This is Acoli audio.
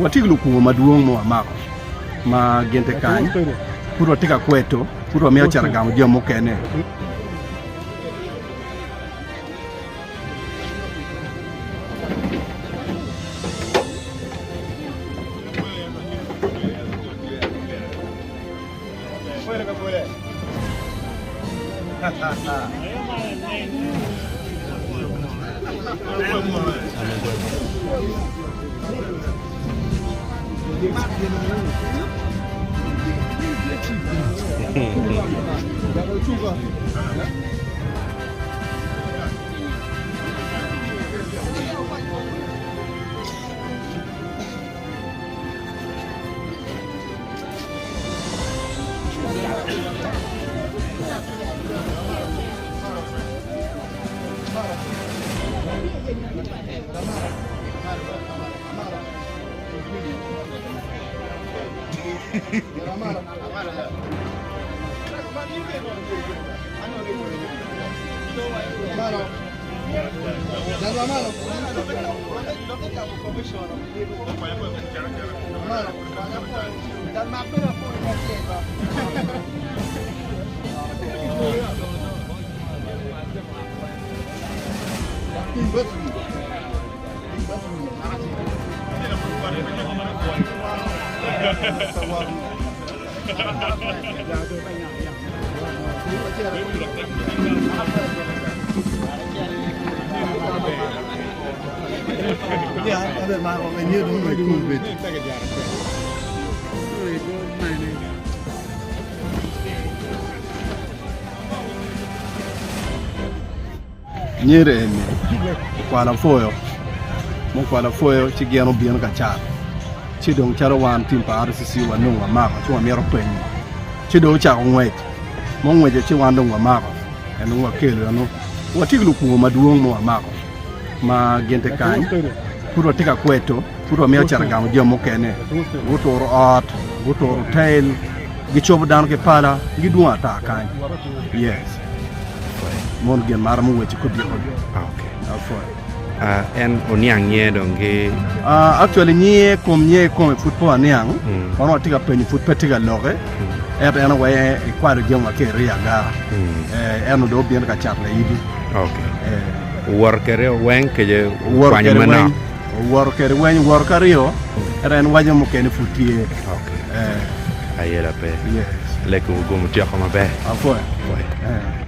Watye ki lukwo madwong ma wamako ma gin tye kany, pud watye ka kweto, pud wamito cito gamo jami mukene. Nyere eni okwalo apwoyo ma okwalo apwoyo ci gin obino ka cat ci dong calo wan tim pa RCC wanongo wamako ci wamito penyo ci dong ocako ngwec ma ongweco ci wan dong wamako en dong wakelo eno watye ki lukwo madwong ma wamako ma gin tye kany pud watye ka kweto pud wamito cito gamo jami mukene guturo ot guturo tail gicobo dano ki pala gidwong ata kany yes. Mono gin ma aromo weco kodiko-ni. Okay. Apwoyo. Ah, en oniang nyinge dong ki Ah, actually nyinge kom nyinge kome pud pe waniang. Mm. Kono watye ka penyo pud pe tye ka loke. Ento en aye ekwalo jami wa ki i riyo agara. Mm. Eh, en dong obino ka cato laidi. Okay. Eh, Owoto kwede weng kece owoto okwanyo kwede manok. weng. Owoto kwede weng, owoto ki aryo. Ento en waco mukene pud tye. Okay. Eh, Ayela pe. yes. Lego gum otyeko maber. Apwoyo. Apwoyo. Eh.